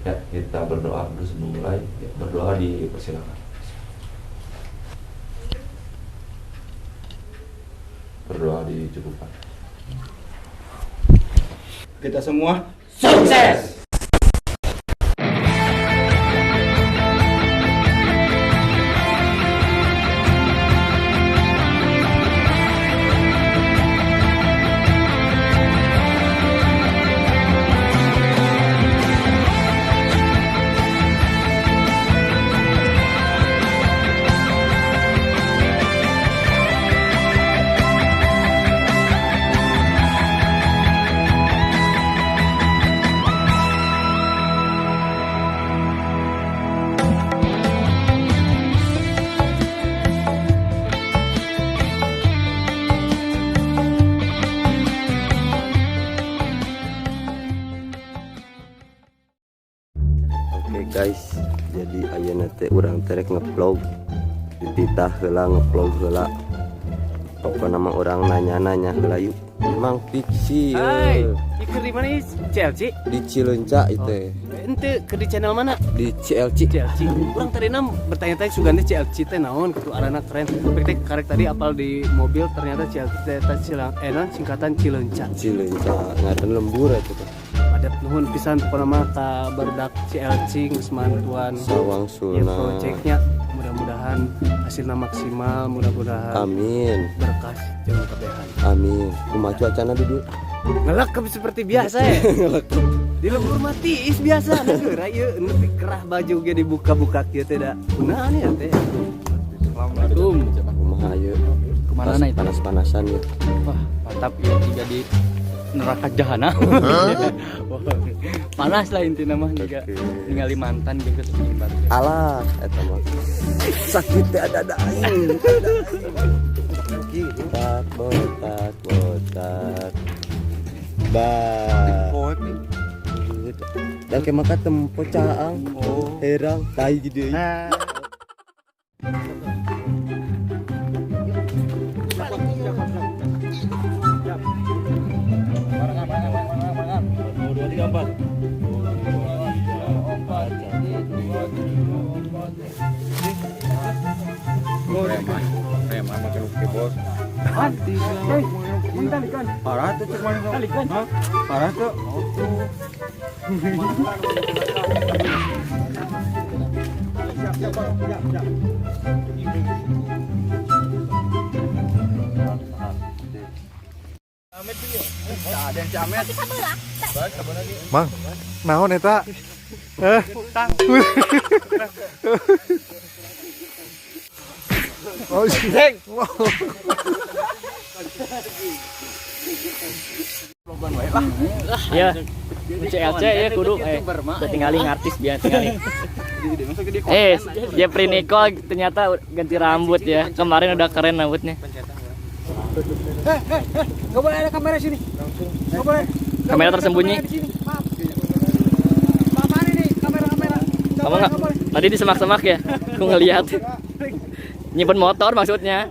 Ya, kita berdoa dulu sebelum mulai. Ya, berdoa dipersilakan. Berdoa dicukupkan. Kita semua sukses. Oke guys, jadi ayeuna teh urang teh rek ngevlog. Dititah heula ngevlog heula. Pokokna mah urang nanya-nanya heula yuk. Emang fiksi. Hai, ieu di mana CLC? Di Cileunca itu. Ente ke di channel mana? Di CLC. CLC. Urang tadi nam bertanya-tanya sugan teh CLC teh naon kitu arana keren. Tapi teh karek tadi apal di mobil ternyata CLC teh eta singkatan Cileunca. Cileunca ngaran lembur eta teh. Adat nuhun pisan pokona mah ka barudak CLC geus mantuan Sawang ieu Sulna. Projectnya mudah-mudahan hasilnya maksimal, mudah-mudahan Amin. Berkah jeung kabehan. Amin. Kumaha cuacana di dieu? Ngelekep seperti biasa ya. Di lembur mati is biasa nah ieu nepi kerah baju ge dibuka-buka kieu teh da. Kunaon ya teh? Assalamualaikum. Kumaha ieu? Kemana itu? Panas-panasan ya. Wah, mantap ya tiga di neraka jahanam. Wah, panas lah intinya mah juga Oke. ningali mantan jeung keseping batu. Alah, eta mah. Sakit teh ada aing. Botak, botak, botak. Ba. Dan ke maka tempo caang. Oh. Herang tai gitu. Nah. Parah tuh cek mana tuh? Parah tuh. Mang, naon eta? Eh. Oh, sing. Ya, CLC ya kudu tinggalin artis biar tinggalin. Jeffrey Nicole ternyata ganti rambut ya. Kemarin udah keren rambutnya. Nggak boleh ada kamera sini. Nggak boleh. Kamera tersembunyi. Maaf. Maaf ini kamera-kamera. Kamu nggak? Tadi di semak-semak ya? Aku ngeliat. Nyimpen motor maksudnya.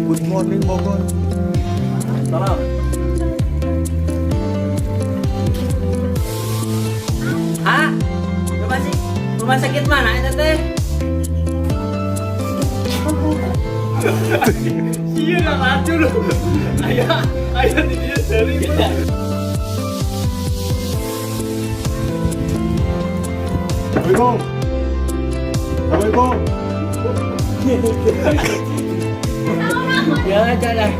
Good morning Bogor. Salam. Ah, rumah sakit mana eta teh? Iya nggak ngacu lu. Ayah, ayah di dia seri. Assalamualaikum. Assalamualaikum. Ya aja lah.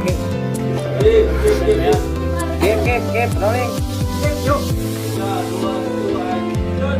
Kep, kep, kep, rolling. Yuk. 3, 2, 1, action.